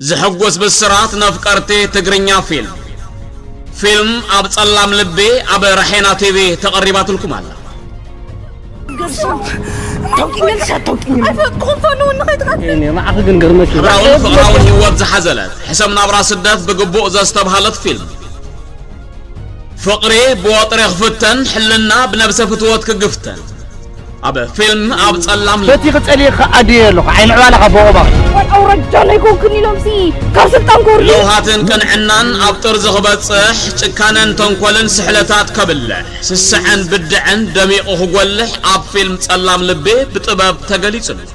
ዘሐጉስ ብስራት ነፍቀርቲ ትግርኛ ፊልም። ፊልም ኣብ ጸላም ልቢ ኣብ ራሄና ቲቪ ተቐሪባትልኩም ኣላ። ታውቂኛለሽ አታውቂኝም? ኣይፈልጥኩም ፈንውኒ ከይትቐትል እኔ ንዓኺ ግን ገርመኪ ማሕበራውን ፍቕራውን ህይወት ዝሓዘለት ሕሰም ናብራ ስደት ብግቡእ ዘስተብሃለት ፊልም። ፍቕሪ ብወጥሪ ክፍተን፣ ሕልና ብነብሰ ፍትወት ክግፍተን። ኣብ ፊልም ኣብ ጸላም ልቢ። ፈቲኺ ጸሊእኺ ኣድየ ኣለኹ ዓይኒ ዕባላኻ በቑባኺ ኣውረጃ ናይ ኮንክን ኢሎም ሲ ካብ ስልጣን ክወርዱ ለውሃትን ቅንዕናን ኣብ ጥርዚ ክበጽሕ፣ ጭካነን ተንኮልን ስሕለታት ከብልሕ፣ ስስዐን ብድዐን ደሚቑ ክጎልሕ ኣብ ፊልም ጸላም ልቢ ብጥበብ ተገሊጹ ኣሎ።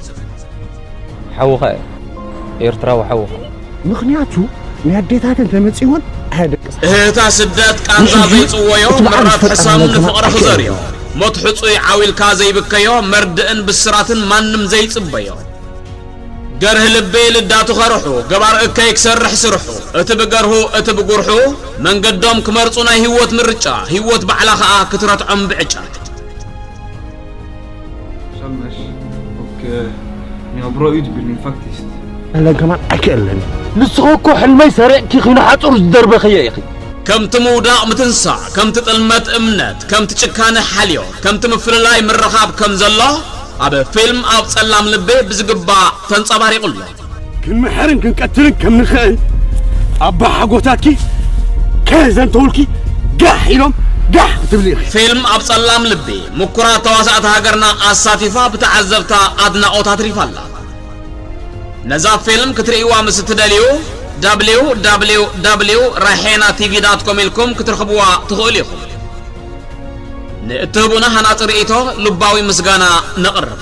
ሓውኻ እዩ ኤርትራዊ ሓውኻ ምኽንያቱ ናይ ኣዴታተን ተመጺወን ኣያደቅስ እህታ ስደት ቃንዛ ዘይጽወዮ ምዕራፍ ሕሳም ንፍቕሪ ክዘርዮ ሞት ሕጹይ ዓዊልካ ዘይብከዮ መርድእን ብስራትን ማንም ዘይጽበዮ ገርህ ልቢ ልዳቱ ከርሑ ገባር እከይ ክሰርሕ ስርሑ እቲ ብገርሁ እቲ ብጉርሑ መንገዶም ክመርጹ ናይ ህይወት ምርጫ ህይወት ባዕላ ኸኣ ክትረትዖም ብዕጫ Som mest. Och eh, ni har bra utbildning faktiskt. ለንከማን ኣይክእልን ንስኺ እኮ ሕልመይ ሰሪቕኪ ኺኑ ሓፁር ዝደርበኽዮ ኢኺ ከምቲ ምውዳቕ ምትንሳእ ከምቲ ጥልመት እምነት ከምቲ ጭካነ ሓልዮ ከምቲ ምፍልላይ ምርኻብ ከም ዘሎ ኣብ ፊልም ኣብ ጸላም ልቢ ብዝግባእ ተንጸባሪቑ ኣሎ ክንምሕርን ክንቀትልን ከም ንኽእል ኣባ ሓጎታትኪ ከዘንተውልኪ ጋሕ ኢሎም ጋሕ ክትብሊ ኢኺ ፊልም ኣብ ጸላም ልቢ ምኩራት ተዋሳእቲ ሃገርና ኣሳቲፋ ብተዓዘብታ ኣድናቖት ኣትሪፋ ኣላ ነዛ ፊልም ክትርእይዋ ምስ እትደልዩ www ራሄና ቲቪ ዳት ኮም ኢልኩም ክትረኽብዋ ትኽእሉ ኢኹም ንእትህቡና ሃናጺ ርእይቶ ልባዊ ምስጋና ነቕርብ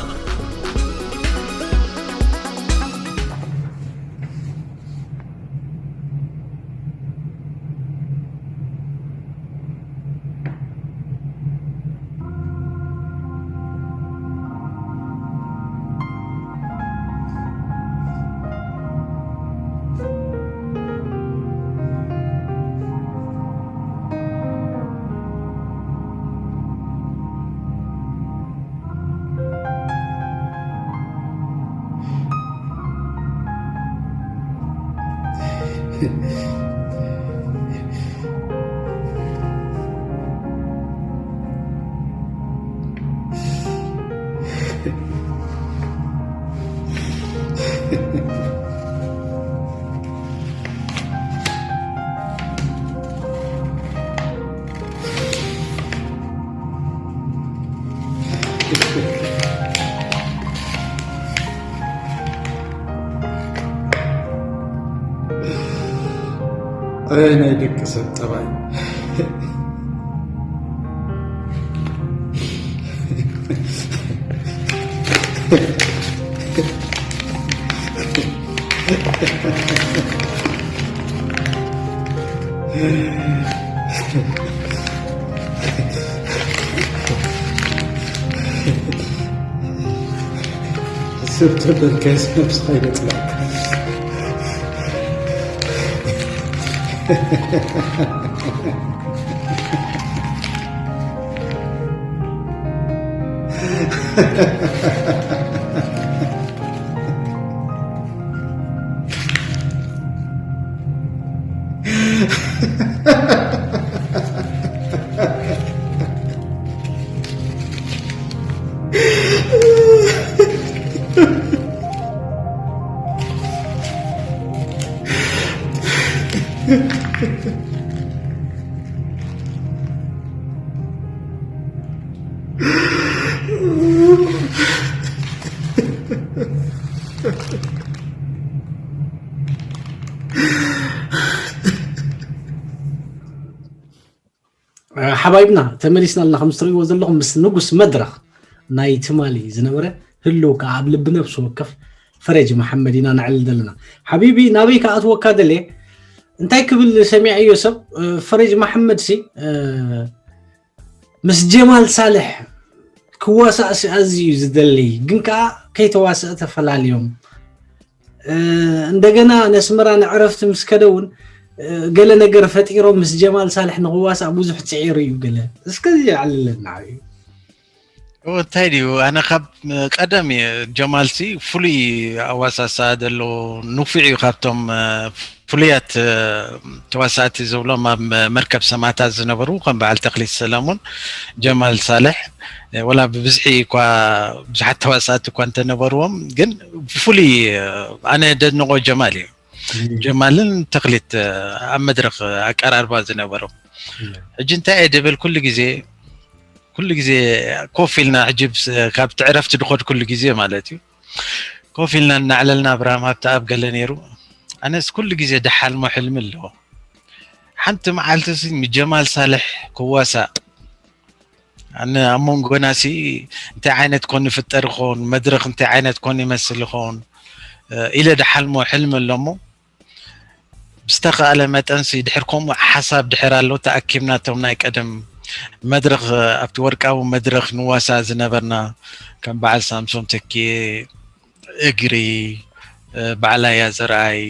ኣይ ናይ ደቂ ሰብ ጠባይ ስብ ተበልካስ ነብስኻ ይነጽለካ ሓባይብና ተመሊስና ኣለና ከም ትሪእዎ ዘለኹም ምስ ንጉስ መድረኽ ናይ ትማሊ ዝነበረ ህልው ከዓ ኣብ ልቢ ነብሲ ወከፍ ፈረጅ መሓመድ ኢና ነዕልል ዘለና ሓቢቢ ናበይ ከኣትወካ ደልየ እንታይ ክብል ሰሚዐዮ ሰብ ፈረጅ መሓመድ ሲ ምስ ጀማል ሳልሕ ክዋሳእ ሲ ኣዝዩ ዝደሊ ግን ከዓ ከይተዋስእ ተፈላልዮም እንደገና ነስመራ ንዕረፍቲ ምስ ከደ እውን ገለ ነገር ፈጢሮም ምስ ጀማል ሳልሕ ንክዋሳእ ብዙሕ ፅዒሩ እዩ ገለ እስከዚ የዕልለና እዩ እንታይ ድዩ፣ ኣነ ካብ ቀደም እየ፣ ጀማልሲ ፍሉይ ኣዋሳሳ ዘለዎ፣ ንፉዕ እዩ፣ ካብቶም ፍሉያት ተዋሳእቲ ዝብሎም ኣብ መርከብ ሰማእታት ዝነበሩ ከም በዓል ተኽሊት ሰለሙን፣ ጀማል ሳልሕ፣ ወላ ብብዝሒ እኳ ብዙሓት ተዋሳእቲ እኳ እንተነበርዎም፣ ግን ብፍሉይ ኣነ ደድንቆ ጀማል እዩ። ጀማልን ተኽሊት ኣብ መድረኽ ኣቀራርባ ዝነበሮም። ሕጂ እንታይ እየ ድብል፣ ኩሉ ግዜ ኩሉ ግዜ ኮፍ ኢልና፣ ሕጂ ብስ- ካብቲ ዕረፍቲ ድኾድ ኩሉ ግዜ ማለት እዩ፣ ኮፍ ኢልና እናዕለልና፣ ኣብርሃም ሃብተኣብ ገለ ነይሩ። ኣነስ ኩሉ ግዜ ድሓልሞ ሕልሚ ኣለዎ፣ ሓንቲ መዓልቲ ሲ ምስ ጀማል ሳልሕ ክዋሳእ። ኣነ ኣብ መንጎና ሲ እንታይ ዓይነት ኮን ይፍጠር ይኸውን፣ መድረኽ እንታይ ዓይነት ኮን ይመስል ይኸውን ኢለ ድሓልሞ ሕልሚ ኣለሞ። ብዝተኻእለ መጠንሲ ድሕር ከምኡ ሓሳብ ድሕር ኣሎ፣ ተኣኪብና እቶም ናይ ቀደም መድረኽ፣ ኣብቲ ወርቃዊ መድረኽ ንዋሳ ዝነበርና፣ ከም በዓል ሳምሶን ተኪኤ፣ እግሪ፣ በዓል ኣያ ዘርኣይ፣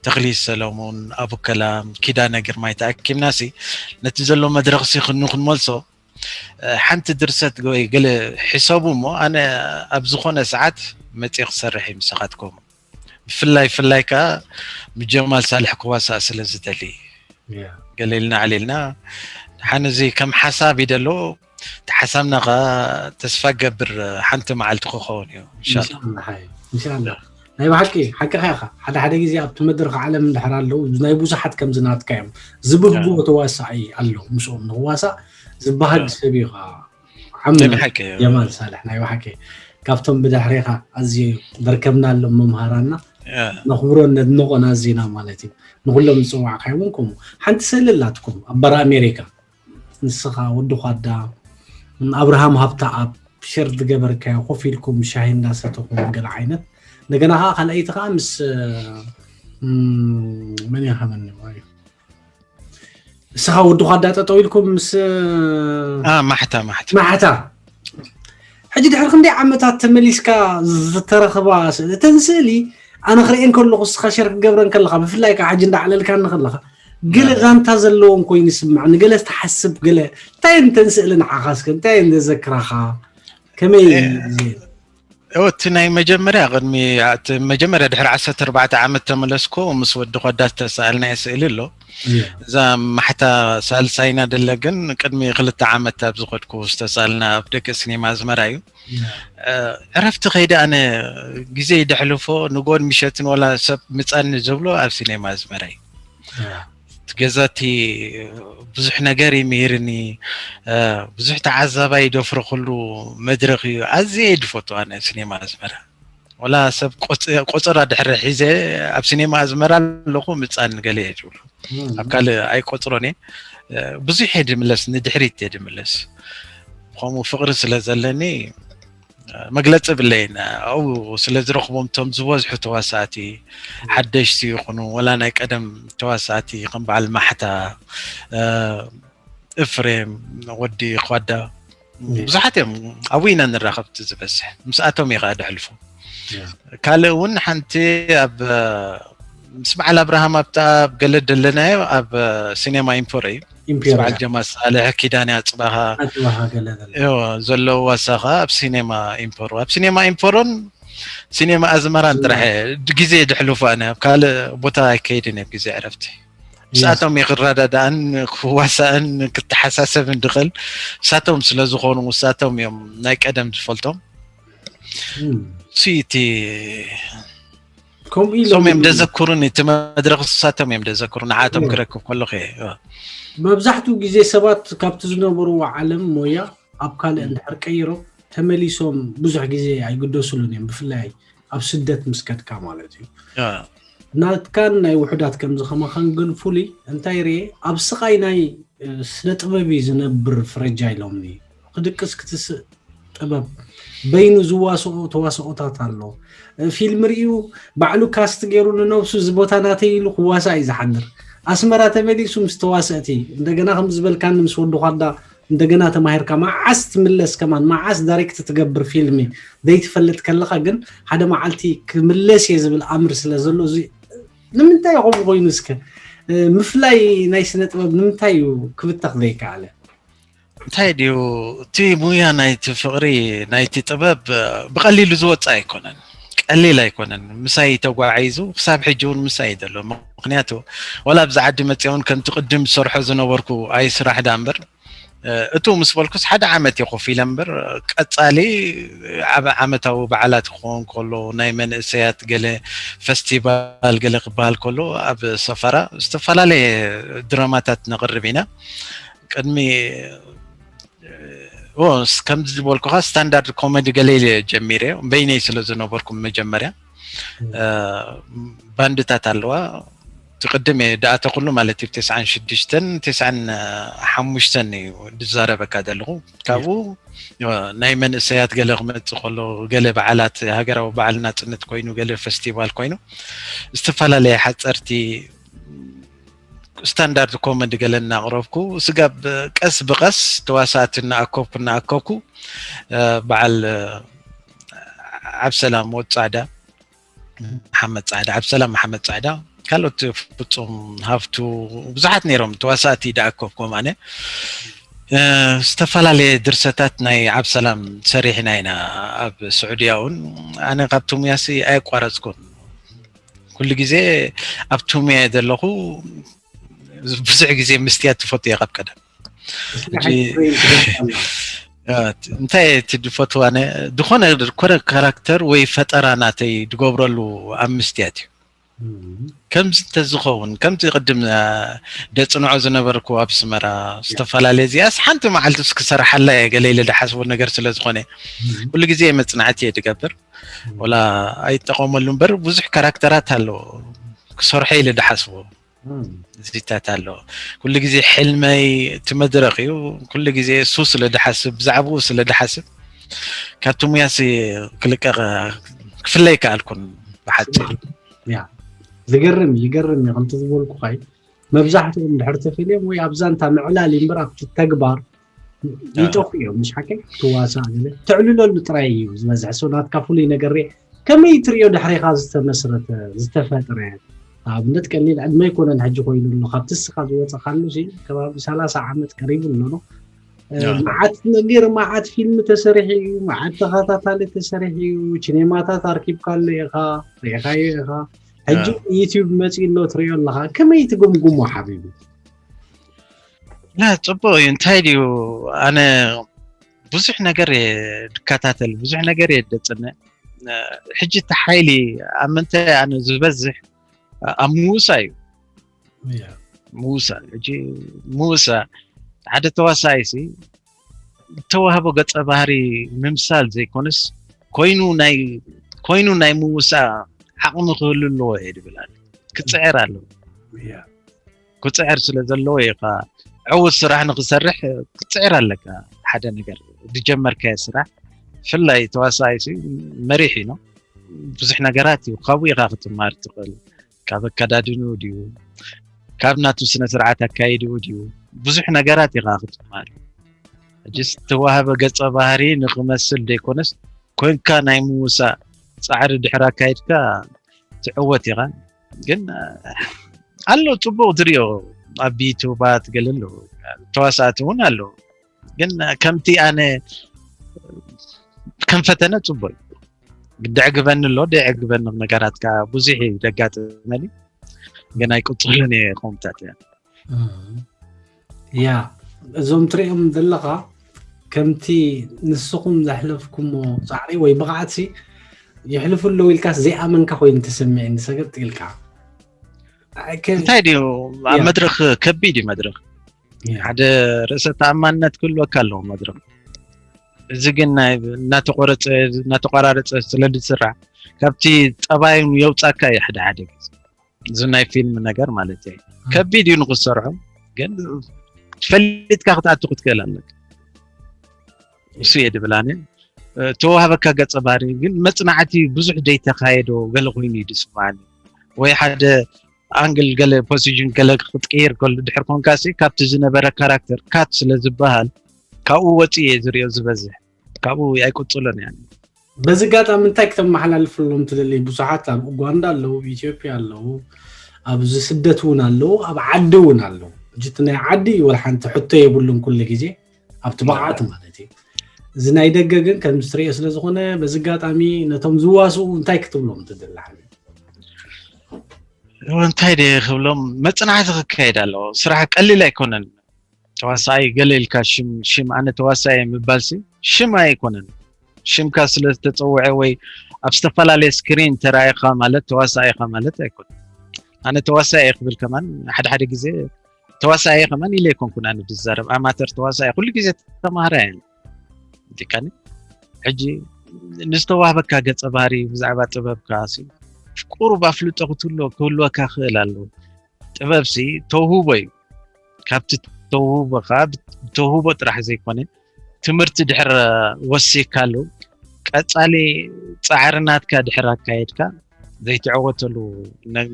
ተኽሊ ሰለሙን፣ ኣቡከላም፣ ኪዳነ ግርማይ ተኣኪብና ሲ ነቲ ዘሎ መድረኽ ሲ ክኑ ክንመልሶ፣ ሓንቲ ድርሰት ወይ ገለ ሕሰቡ እሞ፣ ኣነ ኣብ ዝኾነ ሰዓት መጽየ ክሰርሕ እዩ ምሳኻትኩም። ብፍላይ ፍላይ ከኣ ምስ ጀማል ሳልሕ ክዋሳእ ስለ ዝደሊ፣ ገለ ኢልና ዓሊልና፣ ሓን እዚ ከም ሓሳብ እዩ ደሎ። እቲ ሓሳብና ከኣ ተስፋ ገብር ሓንቲ መዓልቲ ክኸውን እዩ፣ ኢንሻላህ። ኢንሻላህ ሓይ፣ ኢንሻላህ። ናይ ብሓቂ ሓቅኻ ኢኻ። ሓደ ሓደ ግዜ ኣብቲ መድረኽ ዓለም እንድሕር ኣለዉ፣ ናይ ብዙሓት ከም ዝናትካ እዮም። ዝብህግዎ ተዋሳኢ ኣሎ፣ ምስኦም ንኽዋሳእ ዝበሃግ ሰብ እዩ ኸዓ። ዓምና ናይ ብሓቂ እዩ። ጀማል ሳልሕ ናይ ብሓቂ ካብቶም ብድሕሬኻ ኣዝዩ ዘርከብናሎም መምሃራንና ያ። ነኽብሮን ነድንቖን ኣዚና ማለት እዩ። ንኹሎም ዝጽዋዕካዮ እውን ከምኡ። ሓንቲ ስእሊ ኣላትኩም ኣብ በራ ኣሜሪካ። ንስኻ፣ ወዲ ኳዳ፣ ኣብርሃም ሃብተኣብ ሸር ዝገበርካዮ ኮፍ ኢልኩም ሻሂ እንዳሰተኹም ገለ ዓይነት። እንደገና ኸዓ ካልኣይቲ ኸዓ ምስ፣ እም፣ መን እያ ሃበኒ? ንስኻ ወዲ ኳዳ ጠጠው ኢልኩም ምስ አ፣ ማሕታ፣ ማሕታ። ማሕታ። ሕጂ ድሕሪ ክንደይ ዓመታት ተመሊስካ ዝተረኽባ ስእሊ፣ እተን ስእሊ ኣነ ክርእየን ከለኹ፣ ንስኻ ሸር ክገብረን ከለኻ፣ ብፍላይ ከዓ ሕጂ እንዳዕለልካኒ ከለኻ፣ ገለ ያ። ዛንታ ዘለዎን ኮይኑ ይስምዓኒ፣ ገለ ትሓስብ፣ ገለ እንታይ እየን እተን ስእሊ ንዓኻ እስከ፣ እንታይ እየን ዘዘክራኻ? ከመይ እ፣ እየን? ኦ፣ እቲ ናይ መጀመርያ፣ ቅድሚ፣ እቲ መጀመርያ ድሕሪ ዓሰርተ ኣርባዕተ ዓመት ተመለስኩ፣ ምስ ወዲ ኳዳ ዝተሳእልናዮ ስእሊ ኣሎ። ያ። እዛ ማሕታ ሳልሳይና ደለ፣ ግን ቅድሚ ክልተ ዓመት ኣብ ዝኸድኩ ዝተሳእልና ኣብ ደቂ ሲኔማ ኣዝመራ እዩ። ያ። እ፣ ዕረፍቲ ከይደ ኣነ ግዜ ይደሕልፎ፣ ንጎን ምሸትን ወላ ሰብ ምጻኒ ዝብሎ ኣብ ሲኔማ ኣዝመራ እዩ። ያ። እቲ ገዛ እቲ ብዙሕ ነገር እዩ ምሂርኒ። እ፣ ብዙሕ ተዓዛባይ ደፍረኽሉ መድረኽ እዩ። ኣዝየ እየ ዝፈቱ ኣነ ሲኔማ ኣዝመራ። ወላ ሰብ ቆጽ-፣ ቆጸራ ድሕሪ ሒዘ ኣብ ሲኔማ ኣዝመራ ኣለኹ ምጻን ገለ እየ ዝብሉ። እም። ኣብ ካልእ ኣይቆጽሮን እየ። እ፣ ብዙሕ እየ ድምለስ፣ ንድሕሪት እየ ድምለስ። ከምኡ ፍቕሪ ስለ ዘለኒ፣ እ፣ መግለጺ ብለይን። ኣብኡ ስለ ዝረኽቦም እቶም ዝበዝሑ ተዋሳእቲ፣ ሓደሽቲ ይኹኑ፣ ወላ ናይ ቀደም ተዋሳእቲ ከም በዓል ማሕታ፣ እ፣ እፍሬም፣ ወዲ ኳዳ፣ እም። ብዙሓት እዮም። ኣብኡ ኢና ንራኸብ እቲ ዝበዝሕ። ምስኣቶም እየ ከኣ ደሕልፎ። ያ። ካልእ እውን ሓንቲ ኣብ፣ ምስ በዓል ኣብርሃም ኣብታ ኣብ ገለ ደለናዮ ኣብ ሲኔማ ኢምፖሮ እዩ። ምስ ኢምፔሮ። በዓል ጀማል ሳልሕ፣ ኪዳነ ኣጽባሃ፣ ኣጽባሃ ገለ ደለ። እዮ፣ ዘለዉ ዋሳ ከኣ ኣብ ሲኔማ ኢምፖሮ። ኣብ ሲኔማ ኢምፖሮን ሲኔማ ኣዝመራን ጥራሕ እየ ግዜ ድሕልፎ ኣነ። ኣብ ካልእ ቦታ ኣይከይድን እየ ኣብ ግዜ ዕረፍቲ። ምስኣቶም እየ ክረዳዳእን ክዋሳእን ክተሓሳሰብን ድኽእል። ንሳቶም ስለ ዝኾኑ፣ ንሳቶም እዮም ናይ ቀደም ዝፈልጦም። እም። እሱ እቲ ከምኡ ኢሎም እሶም እዮም ደዘክሩኒ፣ እቲ መድረኽ ንሳቶም እዮም ደዘክሩ፣ ንዓቶም እም። ክረክብ ከለኹ እየ። መብዛሕትኡ ግዜ ሰባት ካብቲ ዝነበርዎ ዓለም ሞያ ኣብ ካልእ እም። እንድሕር ቀይሮም ተመሊሶም ብዙሕ ግዜ ኣይግደሱሉን እዮም፣ ብፍላይ ኣብ ስደት ምስ ከድካ ማለት እዩ። ያ። ናትካን ናይ ውሑዳት ከምዚ ከማኻን ግን ፍሉይ እንታይ ርኤ፣ ኣብ ስቓይ ናይ፣ እ፣ ስነ ጥበብ እዩ ዝነብር ፍረጃ ኢሎምኒ። ክድቅስ ክትስእ ጥበብ በይኑ ዝዋስኦ ተዋስኦታት ኣሎ። እ፣ ፊልም ርእዩ ባዕሉ ካስት ገይሩ ንነብሱ እዚ ቦታ ናተይ ኢሉ ክዋሳእ እዩ ዝሓድር። ኣስመራ ተመሊሱ ምስ ተዋሰእቲ እንደገና ከም ዝበልካኒ ምስ ወዲ ኳዳ እንደገና ተማሂርካ መዓስ ትምለስ ከማን መዓስ ዳይሬክት ትገብር ፊልሚ ዘይትፈልጥ ከለኻ ግን ሓደ መዓልቲ ክምለስ እየ ዝብል ኣምር ስለ ዘሎ እዚ ንምንታይ ከምኡ ኮይኑ እስከ እ፣ ምፍላይ ናይ ስነ ጥበብ ንምንታይ እዩ ክብተኽ ዘይከኣለ? እንታይ ድዩ እቲ ሙያ ናይቲ ፍቕሪ ናይቲ ጥበብ ብቐሊሉ ዝወፅእ ኣይኮነን። ቀሊል ኣይኮነን። ምሳይ ተጓዒዙ ክሳብ ሕጂ እውን ምሳይ ዘሎ። ምክንያቱ ዋላ ኣብዚ ዓዲ መፅአ እውን ከምቲ ቅድም ዝሰርሖ ዝነበርኩ ኣይ ስራሕ ዳ እምበር እቱ ምስ በልኩስ ሓደ ዓመት እየ ኮፍ ኢለ እምበር ቀፃሊ ዓመታዊ በዓላት ክኸውን ከሎ ናይ መንእሰያት ገለ ፈስቲቫል ገለ ክበሃል ከሎ ኣብ ሰፈራ ዝተፈላለየ ድራማታት ነቕርብ ኢና። ቅድሚ ከምዚ ዝበልኩኻ ስታንዳርድ ኮሜዲ ገለ ኢለ ጀሚረ በይነይ ስለ ዝነበርኩም መጀመርያ ባንድታት ኣለዋ። ትቅድም እየ ድኣተኩሉ ማለት እዩ። ተስዓን ሽዱሽተን ተስዓን ሓሙሽተን እዩ ዝዛረበካ ዘለኹ። ካብኡ ናይ መንእሰያት ገለ ክመፅእ ከሎ ገለ በዓላት ሃገራዊ በዓል ናፅነት ኮይኑ ገለ ፈስቲቫል ኮይኑ ዝተፈላለየ ሓፀርቲ ስታንዳርድ ኮመዲ ገለ እናቕረብኩ ስጋብ ቀስ ብቐስ ተዋሳእቲ እናኣከብኩ እናኣከብኩ በዓል ዓብሰላም ወፃዕዳ ሓመድ ፃዕዳ ዓብሰላም ሓመድ ፃዕዳ ካልኦት ፍፁም ሃፍቱ ብዙሓት ነይሮም ተዋሳእቲ ደኣከብኩም ኣነ ዝተፈላለየ ድርሰታት ናይ ዓብሰላም ሰሪሕና ኢና። ኣብ ስዑድያ እውን ኣነ ካብ ቱሙያሲ ኣየቋረፅኩን ኩሉ ግዜ ኣብ ቱሙያ ዘለኹ ብዙሕ ግዜ ምስትያት ትፈቱ እየ ካብ ቀደም እንታይ እቲ ድፈትዋ ዝኾነ ኮረ ካራክተር ወይ ፈጠራ ናተይ ድገብረሉ ኣብ ምስትያት እዩ። ከምዚ እንተዝኸውን ከምዚ ቅድም ደፅንዖ ዝነበርኩ ኣብ ስመራ ዝተፈላለየ እዚኣስ ሓንቲ መዓልቲ ክሰርሓላ እየ ገለ ኢለ ድሓስቦ ነገር ስለ ዝኾነ ኩሉ ግዜ መፅናዕቲ እየ ድገብር። ወላ ኣይጠቐመሉ እምበር ብዙሕ ካራክተራት ኣለዎ ክሰርሖ ኢለ ድሓስቦ እዚታት ኣለዎ። ኩሉ ግዜ ሕልመይ እቲ መድረኽ እዩ። ኩሉ ግዜ እሱ ስለ ድሓስብ ብዛዕባኡ ስለ ድሓስብ ካብቲ ሙያሲ ክልቀቕ ክፍለይ ከኣልኩን ብሓፂሩ። ዝገርም ይገርም እዩ ከምቲ ዝበልኩኻይ መብዛሕትኦም ድሕር ተፈልዮም ወይ ኣብዛ እንታ ምዕላል እምበር ኣብቲ ተግባር ይጠፉ እዮም። ምሽ ሓቂ ትዋሳእ ገለ ተዕልለሉ ጥራይ እዩ ዝበዝሕ ሰው ናትካ ፍሉይ ነገር ርእ ከመይ ትሪኦ ድሕሬኻ ዝተመስረተ ዝተፈጥረ ኣብነት ቀሊል ዕድመ ኣይኮነን ሕጂ ኮይኑ ኣሎ ካብቲ ስኻ ዝወፀኻሉ ሲ ከባቢ ሰላሳ ዓመት ቀሪቡ ኣሎ ዶ መዓት ነገር መዓት ፊልም ተሰሪሑ እዩ መዓት ተኸታታሊ ተሰሪሑ እዩ ቺኔማታት ኣርኪብካሉ ኢኻ ሪኢኻዮ ኢኻ ሕጂ ዩቲዩብ መፂኡ ኣሎ ትሪኦ ኣለኻ ከመይ ትግምግሞ ሓቢቢ ላ ፅቡቅ እዩ እንታይ ድዩ ኣነ ብዙሕ ነገር እየ ድከታተል ብዙሕ ነገር እየ ደፅንዕ ሕጂ እቲ ሓይሊ ኣብ ምንታይ ኣነ ዝበዝሕ ኣብ ምውሳ እዩ ምውሳ ሕጂ ምውሳ ሓደ ተዋሳይ ሲ እተዋህቦ ገፀ ባህሪ ምምሳል ዘይኮነስ ኮይኑ ናይ ኮይኑ ናይ ምውሳ ዓቕሚ ክህሉ ኣለዎ እየ ድብል ኣነ ክፅዕር ኣለዎ ክፅዕር ስለ ዘለዎ እዩ ከዓ ዕውት ስራሕ ንክሰርሕ ክትፅዕር ኣለካ ሓደ ነገር ዝጀመርካዮ ስራሕ ብፍላይ ተዋሳኣይ መሪሕ እዩ ብዙሕ ነገራት እዩ ካብኡ ኢካ ክትማር ትኽእል ካብ ኣከዳድንኡ ድዩ ካብ ናቱ ስነ ስርዓት ኣካይድኡ ድዩ ብዙሕ ነገራት ኢካ ክትማር ሕጅስ ተዋህበ ገፀ ባህሪ ንክመስል ዘይኮነስ ኮንካ ናይ ምውሳእ ፃዕሪ ድሕር ኣካይድካ ትዕወት ኢኻ ግን ኣሎ ፅቡቅ ዝሪኦ ኣብ ዩቱባት ገለ ኣለዉ ተዋሳእቲ እውን ኣለዉ ግን ከምቲ ኣነ ከም ፈተነ ፅቡቅ ደዕግበኒ ኣሎ ደዕግበኒ ነገራት ከዓ ብዙሕ እዩ ደጋጥመኒ ግን ኣይቅፅሉን እየ ከምታት እያ ያ እዞም ትሪኦም ዘለኻ ከምቲ ንስኹም ዘሕለፍኩሞ ፃዕሪ ወይ ብቕዓትሲ ይሕልፉ ኣለዉ ኢልካስ ዘይኣመንካ ኮይኑ ተሰሚዕኒ ሰገጥ ኢልካ እንታይ ድዩ ኣብ መድረክ ከቢድ እዩ መድረክ ሓደ ርእሰ ተኣማንነት ክህልወካ ኣለዎ መድረክ እዚ ግን እናተቆራረፀ ስለዝስራሕ ካብቲ ፀባይ የውፃካ እዩ ሓደ ሓደ ግዜ እዚ ናይ ፊልም ነገር ማለት እዩ ከቢድ እዩ ንክሰርሖ ግን ፈሊጥካ ክትኣቱ ክትክእል ኣለካ እሱ እየ ድብል ኣነ ተዋህበካ ገፀ ባህሪ ግን መፅናዕቲ ብዙሕ ዘይተካየዶ ገለ ኮይኑ እዩ ዝስማዓኒ ወይ ሓደ ኣንግል ገለ ፖዚሽን ገለ ክትቅይር ከሉ ድሕር ኮንካ ሲ ካብቲ ዝነበረ ካራክተር ካት ስለ ዝበሃል ካብኡ ወፂ እየ ዝሪኦ ዝበዝሕ ካብኡ ኣይቅፅሎን እያ በዚ ጋጣሚ እንታይ ክተመሓላልፍሎም ትደሊ ብዙሓት ኣብ ኡጋንዳ ኣለዉ ኢትዮጵያ ኣለዉ ኣብዚ ስደት እውን ኣለዉ ኣብ ዓዲ እውን ኣለዉ ሕጂ ናይ ዓዲ ወላ ሓንቲ ሕቶ የብሉን ኩሉ ግዜ ኣብቲ ብቕዓት ማለት እዩ። እዚ ናይ ደገ ግን ከም ዝትርእዮ ስለ ዝኾነ፣ በዚ ኣጋጣሚ ነቶም ዝዋስኡ እንታይ ክትብሎም ትደሊ ሓቢቢ? እንታይ ደ ክብሎም፣ መፅናዕቲ ክካየድ ኣለዎ። ስራሕ ቀሊል ኣይኮነን። ተዋሳኣይ ገለ ኢልካ ሽም ሽም ኣነ ተዋሳኣይ ምባልሲ ሽም ኣይኮነን። ሽምካ ስለ ዝተፀውዐ ወይ ኣብ ዝተፈላለየ ስክሪን ተራኢኻ ማለት ተዋሳኣይ ኢኻ ማለት ኣይኮነን። ኣነ ተዋሳኣይ እየ ክብል ከማን ሓደ ሓደ ግዜ ተዋሳኣይ እየ ከማን ኢለ ኣይኮንኩን ኣነ ዝዛረብ። ኣማተር ተዋሳኣይ ኩሉ ግዜ ተማሃራይ እየ። ዲቃኒ ሕጂ ንዝተዋህበካ ገጸ ባህሪ ብዛዕባ ጥበብካ ሲ ቁሩብ ኣፍልጦ ክትህልዎ ክህልወካ ክእል ኣለዎ። ጥበብ ሲ ተውህቦ እዩ። ካብቲ ተውህቦ ከዓ ብተውህቦ ጥራሕ ዘይኮነ ትምህርቲ ድሕር ወሲካሉ ቀፃሊ ፃዕሪ ናትካ ድሕር ኣካየድካ ዘይትዕወተሉ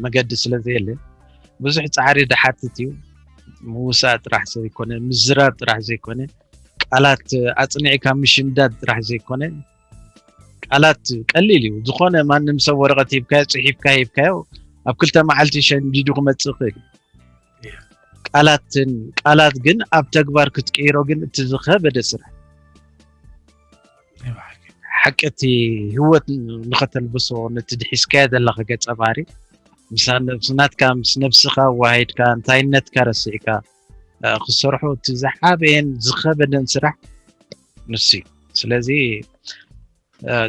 መገዲ ስለ ዘየለ ብዙሕ ፃዕሪ ድሓትት እዩ። ምውሳእ ጥራሕ ዘይኮነ ምዝራብ ጥራሕ ዘይኮነ ቃላት ኣፅኒዕካ ምሽምዳድ ጥራሕ ዘይኮነ ቃላት ቀሊል እዩ። ዝኾነ ማንም ሰብ ወረቐት ሂብካዮ ፅሒፍካ ሂብካዮ ኣብ ክልተ መዓልቲ ሸንዲዱ ክመፅእ ይኽእል እዩ። ቃላትን ቃላት ግን ኣብ ተግባር ክትቅይሮ ግን እቲ ዝኸበደ ስራሕ ሓቂ እቲ ህይወት ንኸተልብሶ ነቲ ድሒዝካዮ ዘለኻ ገፀ ባህሪ ምስ ናትካ ምስ ነብስኻ ኣዋሃሂድካ እንታይነትካ ረሲዕካ ክሰርሖ እቲ ዝዓበየን ዝኸበደን ስራሕ ንሱ እዩ። ስለዚ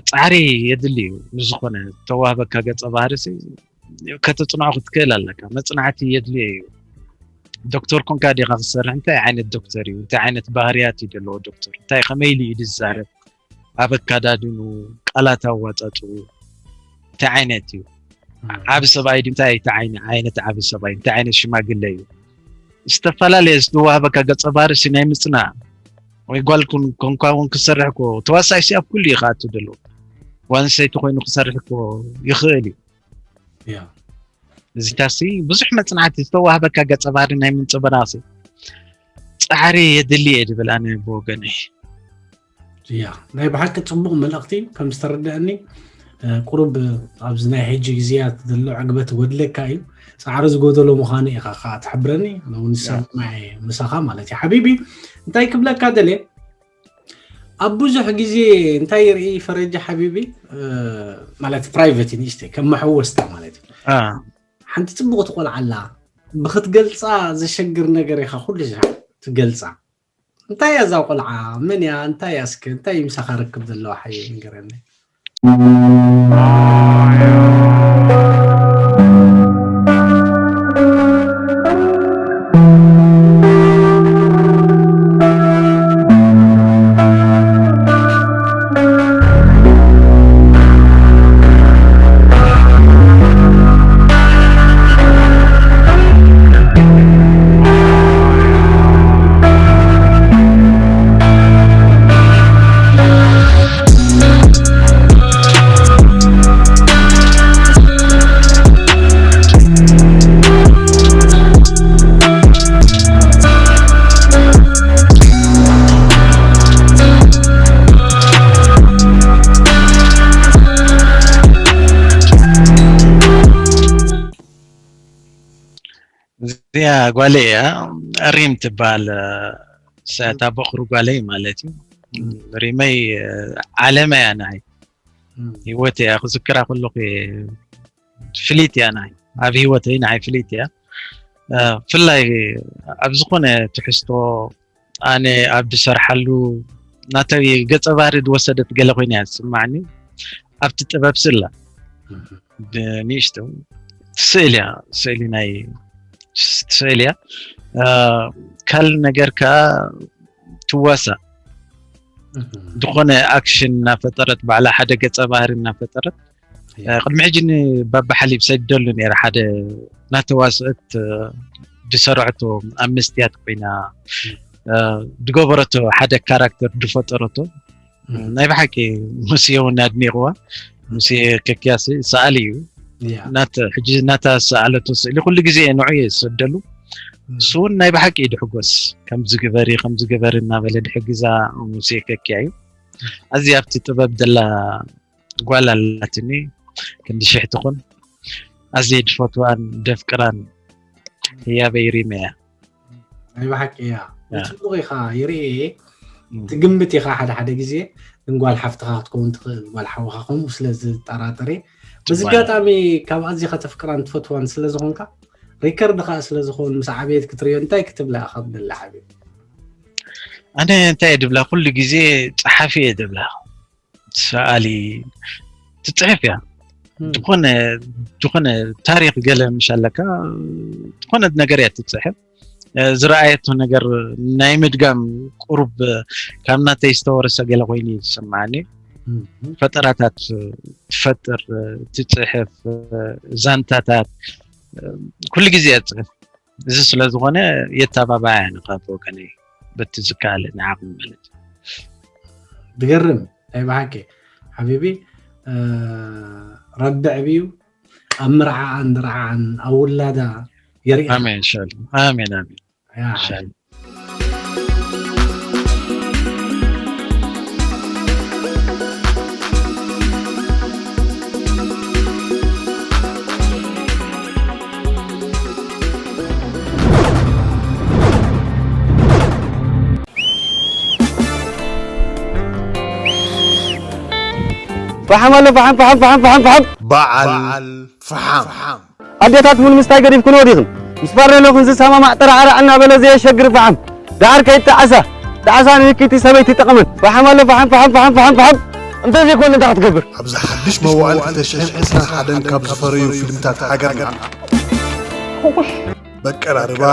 ፃዕሪ የድሊ እዩ። ንዝኾነ ተዋህበካ ገፀ ባህሪ ከተፅንዖ ክትክእል ኣለካ። መፅናዕቲ የድልዮ እዩ። ዶክተር ኮንካ ዲኻ ክሰርሕ? እንታይ ዓይነት ዶክተር እዩ? እንታይ ዓይነት ባህርያት እዩ ዘለዎ ዶክተር? እንታይ ከመይ ኢሉ እዩ ዝዛረብ? ኣብ ኣካዳድኑ፣ ቃላት ኣዋፃፅኡ እንታይ ዓይነት እዩ? ዓቢ ሰብኣይ ድዩ? እንታይ ዓይነት ዓቢ ሰብኣይ? እንታይ ዓይነት ሽማግለ እዩ? ዝተፈላለየ ዝተዋህበካ ገፀ ባህሪ ሲ ናይ ምፅናዕ ወይ ጓል ኮንካ እውን ክሰርሕ ኮ ተዋሳይ ሲ ኣብ ኩሉ እዩ ክኣቱ ደሎ ጓል ኣንስተይቲ ኮይኑ ክሰርሕ ኮ ይኽእል እዩ። እዚታሲ ብዙሕ መፅናዕቲ ዝተዋህበካ ገፀ ባህሪ ናይ ምንፅብራቕ ሲ ፃዕሪ የድሊ እየ ድብል ኣነ ብወገነይ። እያ ናይ ብሓቂ ፅቡቕ መልእኽቲ ከም ዝተረድአኒ ቁሩብ ኣብዚ ናይ ሕጂ ግዜያት ዘሎ ዕግበት ወድለካ እዩ። ፃዕሪ ዝጎደሎ ምዃኑ ኢኻ ከዓ ትሕብረኒ። ንሰማዕ ምሳኻ ማለት እዩ ሓቢቢ። እንታይ ክብለካ ደልየ ኣብ ብዙሕ ግዜ እንታይ ይርኢ ፈረጂ ሓቢቢ ማለት ፕራይቨት ንእሽተይ ከም መሐወስታ ማለት እዩ። ሓንቲ ፅቡቕቲ ቆልዓ ኣላ ብክትገልፃ ዘሸግር ነገር ኢኻ ኩሉ ትገልፃ። እንታይ እያ እዛ ቆልዓ? መን እያ? እንታይ እያ እስከ? እንታይ እዩ ምሳኻ ርክብ ዘለዋ? ሓየ ንገረኒ። እዚኣ ጓለይ እያ። ሪም ትበሃል። እታ በኹሪ ጓለይ ማለት እዩ። ሪመይ ዓለመይ እያ ንዓይ። ህይወት እያ። ክዝክራ ከለኹ ፍሊት እያ ንዓይ። ኣብ ህይወተይ ንዓይ ፍሊት እያ። ብፍላይ ኣብ ዝኾነ ትሕዝቶ ኣነ ኣብ ዝሰርሓሉ ናተይ ገፀ ባህሪ ዝወሰደት ገለ ኮይና እያ ዝስማዓኒ። ኣብቲ ጥበብ ስላ ብንእሽቶ ስእሊ እያ፣ ስእሊ ናይ ስእሊ እያ። ካልእ ነገር ከዓ ትዋሳእ ዝኾነ ኣክሽን እናፈጠረት ባዕላ ሓደ ገፀ ባህሪ እናፈጠረት ቅድሚ ሕጂ ንባባ ሓሊብ ሰዲደሉ ነይረ ሓደ እናተዋስአት ዝሰርዐቶ ኣብ መስትያት ኮይና ዝገበረቶ ሓደ ካራክተር ዝፈጠረቶ ናይ ብሓቂ ሙሴ እውን ኣድኒቕዋ። ሙሴ ከኪያሲ ሰኣሊ እዩ። ሕጂ እናታ ሰኣለቶ ስእሊ ኩሉ ግዜ ንዑ እየ ዝሰደሉ። እሱ እውን ናይ ብሓቂ እዩ ድሕጎስ። ከምዚ ግበሪ ከምዚ ግበሪ እናበለ ድሕግዛ ሙሴ ከኪያ እዩ። ኣዚ ኣብቲ ጥበብ ደላ ጓል ኣላትኒ ክንዲ ሽሕ ትኹን ኣዝየ ድፈትዋን ደፍቅራን ህያበይ ሪመያ። ናይ ብሓቂ እያ። ጽቡቕ ኢኻ ይርኢ እየ። ትግምት ኢኻ ሓደ ሓደ ግዜ፣ ግን ጓል ሓፍትኻ ክትከውን ትኽእል፣ ጓል ሓውኻ ከምኡ ስለ ዝጠራጠር እየ። በዚ ኣጋጣሚ ካብ ኣዚኻ ተፍቅራን ትፈትዋን ስለ ዝኾንካ፣ ሪከርድ ኸኣ ስለ ዝኾን ምስ ዓበየት ክትርእዮ እንታይ ክትብላ ኢኻ ትደሊ ሓቢቢ? ኣነ እንታይ እየ ድብላ፣ ኩሉ ግዜ ጸሓፊ እየ ድብላ። ሰኣሊ ትጽሕፍ እያ። ዝኾነ ዝኾነ ታሪኽ ገለ ምሽ ኣለካ፣ ዝኾነ ነገር እያ ትጽሕፍ። ዝረኣየቶ ነገር ናይ ምድጋም ቁሩብ ካብ ናተይ ዝተወረሰ ገለ ኮይኑ እዩ ዝስምዓኒ። ፈጠራታት ትፈጥር፣ ትጽሕፍ፣ ዛንታታት ኩሉ ግዜ እያ ትጽሕፍ። እዚ ስለ ዝኾነ የተባባዕ እያ ንኻ ብወገነይ በቲ ዝከኣለኒ ዓቕሚ ማለት እዩ። ዝገርም ናይ ብሓቂ ሓቢቢ ረቢ ዕብዩ ኣብ ምርዓዓን ድርዓዓን ኣብ ውላዳ የርእያ። ኣሜን ሻል ኣሜን ኣሜን ያ ሻል ፈሓም ኣሎ ፈሓም ፈሓም ፈሓም ፈሓም ፈሓም በዓል ፈሓም ኣዴታት ቡን ምስታይ ገዲፍክንኦ ዲኽን? ምስ ፋሬሎኽን ዝሰማማዕ ጠራዕራዕ እናበለ ዘየሸግር ፈሓም ደሓር ከይጠዓሳ ጣዕሳ ንህኪቲ ሰበይቲ ጠቕምን ፈሓም ኣሎ ፈሓም ፈሓም ፈሓም ፈሓም ፈሓም እንተዘይኮነ እንታይ ክትገብር? ኣብዚ ሓድሽ መዋእል ክልተ ሽሕን ዕስራን ሓደን ካብ ዝፈረዩ ፊልምታት ሃገርና በቀራርባ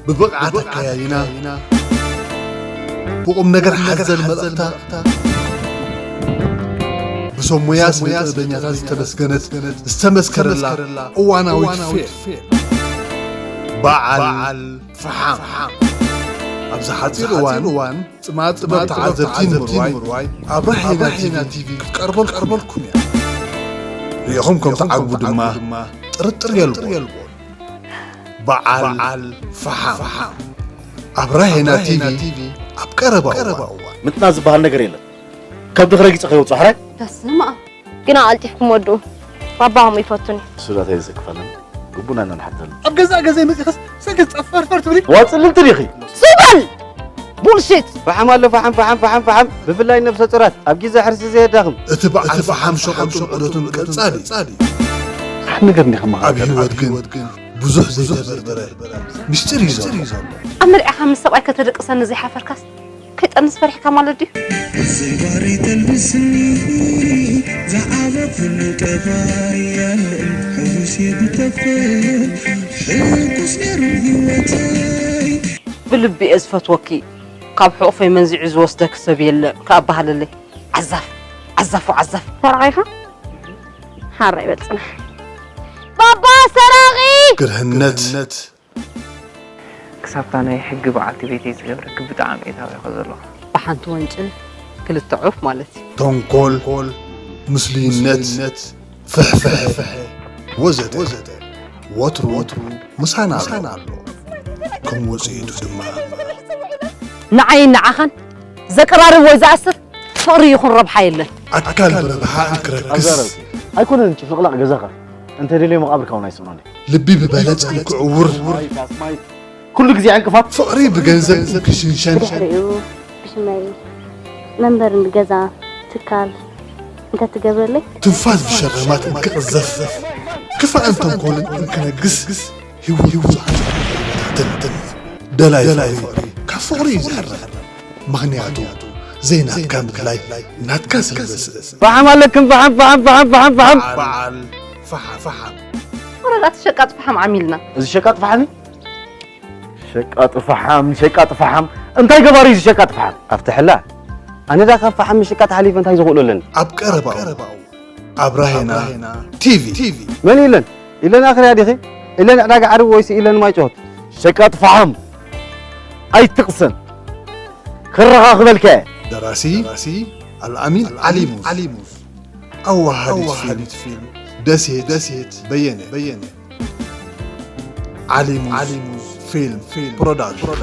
ብብቕዓት ኣከያይና ብቑም ነገር ሓዘል መልእኽታ ብሰብ ሞያ ስነ ጥበበኛታት ዝተመስገነት ዝተመስከረላ እዋናዊት ፌልም በዓል ፈሓም ኣብዚ ሓፂር እዋን ፅማ ጥበብ ተዓዘብቲ ንምርዋይ ኣብራሄና ቲቪ ክትቀርበልኩም እያ። ሪኢኹም ከም ትዓግቡ ድማ ጥርጥር የልቦን። በዓል ፈሓም ኣብ ራሄና ቲቪ ኣብ ቀረባ እዋን። ምጥና ዝበሃል ነገር የለን። ከብዲ ክረጊፀ ከይወፅኦ ሕራይ። በስመ ኣብ። ግና ኣቐልጢፍኩም ወድኡ። ባባ ከምኡ ይፈቱኒ። እሱ ዳታ የዘክፈለን። ግቡና ኢና ንሓተሉ። ኣብ ገዛእ ገዛይ መፂእኽስ ሰገት ጸፈርፈር ትብሊ? ዋ ፅልልቲ ዲኺ? ሱበል! ቡልሽት! ፈሓም ኣሎ ፈሓም ፈሓም ፈሓም ፈሓም ብፍላይ ነብሰ ፁራት ኣብ ግዜ ሕርሲ ዘየዳኽም። እቲ በዓል ፈሓም ሸቐጡን ዑደቱን ቀፃሊ እዩ። ሓንቲ ነገር እንዲኻ መሃር ኣብ ህይወት ግን ብዙሕ ዘይተበርበረ ምስጢር እዩ ዘሎ። ኣብ መርዓኻ ምስ ሰብኣይ ከተደቅሰኒ ዘይሓፈርካስ ከይጠንስ ፈሪሕካ ማለት ድዩ? ዘይባሪ ተልብስኒ ዝዓበኩሉ ጠባይ ያለን ሕጉስ የድተፈል ሕጉስ ነሩ ህይወተይ ብልቢ እየ ዝፈትወኪ ካብ ሕቑፈይ መንዚዑ ዝወስደኪ ሰብ የለን ክኣ በሃለለይ ዓዛፍ ዓዛፍ ወዓዛፍ ተራኣይኻ ሓራ ይበል ጽናሕ ባባ ሰራቒ ግርህነት ክሳብታ ናይ ሕጊ በዓልቲ ቤተይ ዝገብረኪ ብጣዕሚ እየ ታቢኸ ዘለኹ። ብሓንቲ ወንጭል ክልተ ዑፍ ማለት እዩ። ተንኮል፣ ምስሉይነት፣ ፍሕፍሐ ወዘተ ወትሩ ምሳና ኣሎ። ከም ውፅኢቱ ድማ ንዓይን ንዓኻን ዘቀራርብ ወይ ዝኣስር ፍቕሪ ይኹን ረብሓ የለን። ኣካል ብረብሓ እንክረክስ ኣይኮነን ጭፍልቕላቕ ገዛኻ እንተደልዮ መቓብርካ እውን ኣይስእኖን እዩ። ልቢ ብበለጸ እንክዕውር ኩሉ ግዜ ዕንቅፋት ፍቕሪ ብገንዘብ እንክሽንሸን ብድሕሪኡ ብሽመይ መንበሪ ገዛ ትካል እንተትገብረለይ ትንፋስ ብሸረማት እንክቕዘፍ ክፋእን ተንኮልን እንክነግስ ህይወት ብዙሓት ይበታተን። ደላይ ፍቕሪ ካብ ፍቕሪ እዩ ዝሕረም። ምኽንያቱ ዘይናትካ ምድላይ ናትካ ስለ ዘስእን። ፈሓም ኣለክን ፈሓም ፈሓም ፈሓም ፈሓም ፈሓም በዓል ፈሓም ፈሓም ወረዳ እቲ ሸቃጥ ፈሓም ዓሚልና እዚ ሸቃጥ ፈሓም እዩ ሸቃጥ ፈሓም ሸቃጥ ፈሓም እንታይ ገባሪ እዚ ሸቃጥ ፈሓም ኣብቲ ሕላ ኣነ ዳ ካብ ፈሓም ምሽቃጥ ሓሊፈ እንታይ ዝኽእሎ ኣለኒ ኣብ ቀረባ ኣብ ራሄና ቲቪ መን ኢለን ኢለን ኣኽርያ ዲኺ ኢለን ዕዳጋ ዓርቢ ወይሲ ኢለን ማይ ጨሆት ሸቃጥ ፈሓም ኣይትቕሰን ክረኻኽበልካ እየ ደራሲ ኣልኣሚን ዓሊሙዝ ኣዋሃዲት ፊልም ደሴት በየነ በየነ ዓሊሙዝ ፊልም ፕሮዳክሽን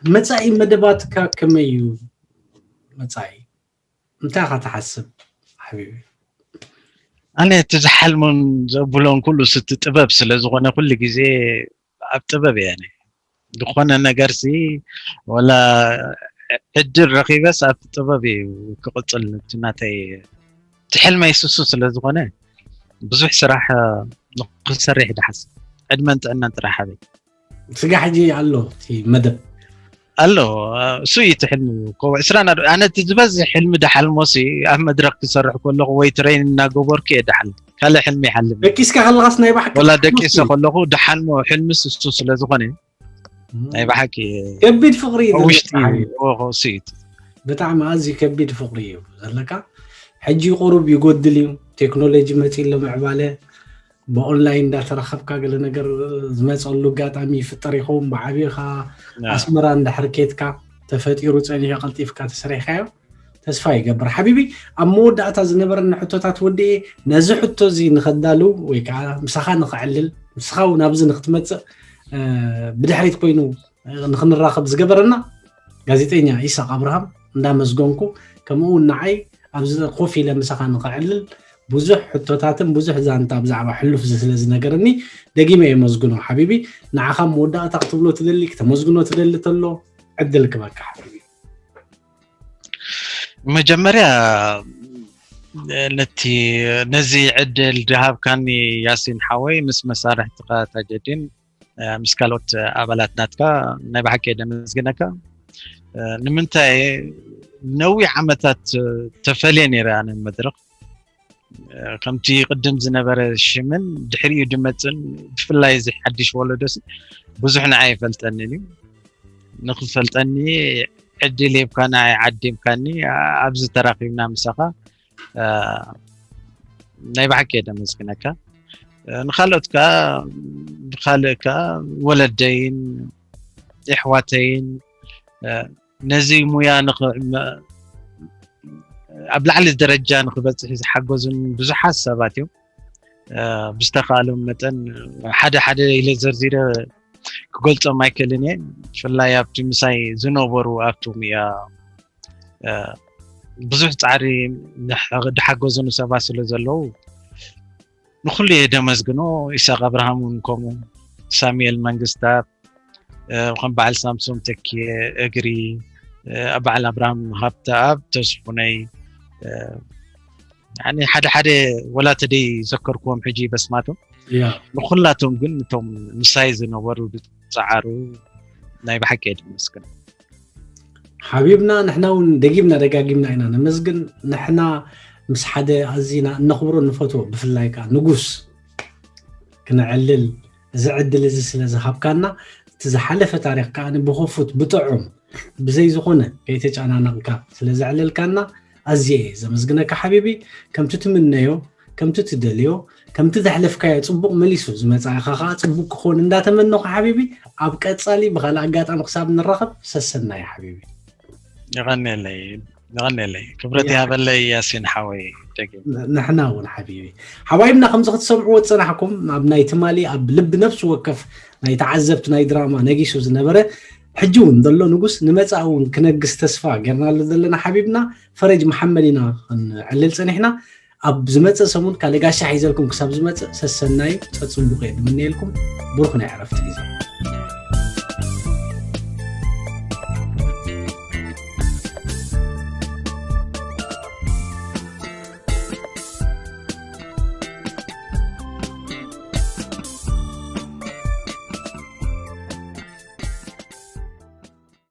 መጻኢ መደባትካ ከመይ እዩ? መጻኢ እንታይ ኢኻ ትሓስብ ሓቢቢ? ኣነ እቲ ዝሓልሞን ዘብሎን ኩሉ ስቲ ጥበብ ስለ ዝኾነ ኩሉ ግዜ ኣብ ጥበብ እየ ኣነ። ዝኾነ ነገርሲ ወላ ዕድል ረኺበስ ኣብቲ ጥበብ እዩ ክቕጽል እቲ ናተይ፣ እቲ ሕልመይ ስሱ ስለ ዝኾነ ብዙሕ ስራሕ ንክሰርሕ ይደሓስ። ዕድመን ጥዕናን ጥራሕ ሓበይ። ስጋ ሕጂ ኣሎ እቲ መደብ ኣሎ። እሱ እዩ እቲ ሕልሚ እኮ። ዕስራን ኣነ እቲ ዝበዝሕ ሕልሚ ደሓልሞሲ ኣብ መድረክ ክሰርሕ ከለኹ ወይ ትሬን እናገበርኩ እየ ደሓል። ካልእ ሕልሚ ይሓልም። ደቂስካ ከለኻስ ናይ ባሕቂ ወላ ደቂሰ ከለኹ ደሓልሞ ሕልምስ እሱ ስለ ዝኾነ ናይ ብሓቂ ከቢድ ፍቕሪ እዩ ውሽጢ ዘለካ። እሱ እዩ። ብጣዕሚ ኣዝዩ ከቢድ ፍቕሪ እዩ ዘለካ። ሕጂ ቁሩብ ይጎድል እዩ፣ ቴክኖሎጂ መፂእ ኣሎ ምዕባለ፣ ብኦንላይን እንዳተራኸብካ ገለ ነገር ዝመፀሉ ኣጋጣሚ ይፍጠር ይኸውን። ብዓብኻ ኣስመራ እንድሕር ኬድካ ተፈጢሩ ፀኒሑ ቀልጢፍካ ተሰሪሕካዮ ተስፋ ይገብር ሓቢቢ። ኣብ መወዳእታ ዝነበረኒ ሕቶታት ወዲኤ ነዚ ሕቶ እዚ ንኸዳልው ወይ ከዓ ምሳኻ ንኸዕልል፣ ምሳኻ እውን ኣብዚ ንክትመፅእ ብድሕሪት ኮይኑ ንክንራኸብ ዝገበረና ጋዜጠኛ ኢሳቅ ኣብርሃም እንዳመስገንኩ፣ ከምኡ እውን ንዓይ ኣብዚ ኮፍ ኢለ ምሳኻ ንኸዕልል ብዙሕ ሕቶታትን ብዙሕ ዛንታ ብዛዕባ ሕሉፍ እዚ ስለ ዝነገረኒ ደጊመ የመስግኖ ሓቢቢ። ንዓኻ መወዳእታ ክትብሎ ትደሊ፣ ክተመስግኖ ትደሊ ተሎ ዕድል ክበካ ሓቢቢ። መጀመርያ ነቲ ነዚ ዕድል ድሃብካኒ ያሲን ሓወይ ምስ መሳርሕትኻ ታጀዲን ምስ ካልኦት ኣባላት ናትካ ናይ ብሓቂ ደመስግነካ። ንምንታይ ነዊሕ ዓመታት ተፈልየ ነይረ ኣነ መድረክ ከምቲ ቅድም ዝነበረ ሽምን ድሕሪኡ ድመፅን ብፍላይ እዚ ሓድሽ ወለዶስ ብዙሕ ንዓይ ይፈልጠንን እዩ። ንክፈልጠኒ ዕድል ሂብካኒ ዓዲምካኒ ኣብዚ ተራኺብና ምሳኻ ናይ ብሓቂ እየ ደመስግነካ። ንካልኦት ከዓ ብካልእ ከዓ ወለደይን የሕዋተይን ነዚ ሙያ ኣብ ላዕሊ ደረጃ ንክበፅሕ ዝሓገዙን ብዙሓት ሰባት እዮም። ብዝተኻእሎም መጠን ሓደ ሓደ ኢለ ዘርዚረ ክገልፆም ኣይክእልን እየ። ብፍላይ ኣብቲ ምሳይ ዝነበሩ ኣብቲ ሙያ ብዙሕ ፃዕሪ ድሓገዙኒ ሰባት ስለ ዘለዉ ንኩሉ እየ ደመስግኖ። ኢሳቅ ኣብርሃም እውን ከምኡ፣ ሳሙኤል መንግስታት፣ ከም በዓል ሳምሶም ተኪየ እግሪ፣ በዓል ኣብርሃም ሃብተኣብ ተስፉነይ፣ ሓደ ሓደ ወላ ተደይ ዘከርክዎም ሕጂ በስማቶም ንኩላቶም ግን እቶም ምሳይ ዝነበሩ ዝፀዓሩ ናይ ብሓቂ እየ ደመስግኖ። ሓቢብና ንሕና እውን ደጊምና ደጋጊምና ኢና ነመስግን። ንሕና ምስ ሓደ ኣዚና እነኽብሮ ንፈትዎ ብፍላይ ከዓ ንጉስ ክነዕልል እዚ ዕድል እዚ ስለ ዝሃብካና እቲ ዝሓለፈ ታሪኽ ከዓ ብኸፉት ብጥዑም ብዘይ ዝኾነ ከይተጨናነቕካ ስለ ዘዕለልካና ኣዝየ እየ ዘመስግነካ ሓቢቢ። ከምቲ ትምነዮ ከምቲ ትደልዮ ከምቲ ዘሕለፍካዮ ፅቡቕ መሊሱ ዝመፃእኻ ከዓ ፅቡቕ ክኾን እንዳተመነኹ ሓቢቢ ኣብ ቀፃሊ ብካልእ ኣጋጣሚ ክሳብ ንራኸብ ሰሰናይ ሓቢቢ። ይቐንየለይ ይቐንየለይ ክብረት ይሃበለይ ያሲን ሓወይ። ደጊም ንሕና እውን ሓቢቢ ሓባይብና ከምዚ ክትሰምዕዎ ዝፀናሕኩም ኣብ ናይ ትማሊ ኣብ ልቢ ነፍሲ ወከፍ ናይ ተዓዘብቲ ናይ ድራማ ነጊሱ ዝነበረ ሕጂ እውን ዘሎ ንጉስ ንመፃእ እውን ክነግስ ተስፋ ጌርናሉ ዘለና ሓቢብና ፈረጅ መሓመድ ኢና ክንዕልል ፀኒሕና። ኣብ ዝመፅእ ሰሙን ካልእ ጋሻ ሒዘልኩም ክሳብ ዝመፅእ ሰሰናዩ ፀፅቡቅ እየ ንምነየልኩም። ብሩክ ናይ ዕረፍቲ ግዜ።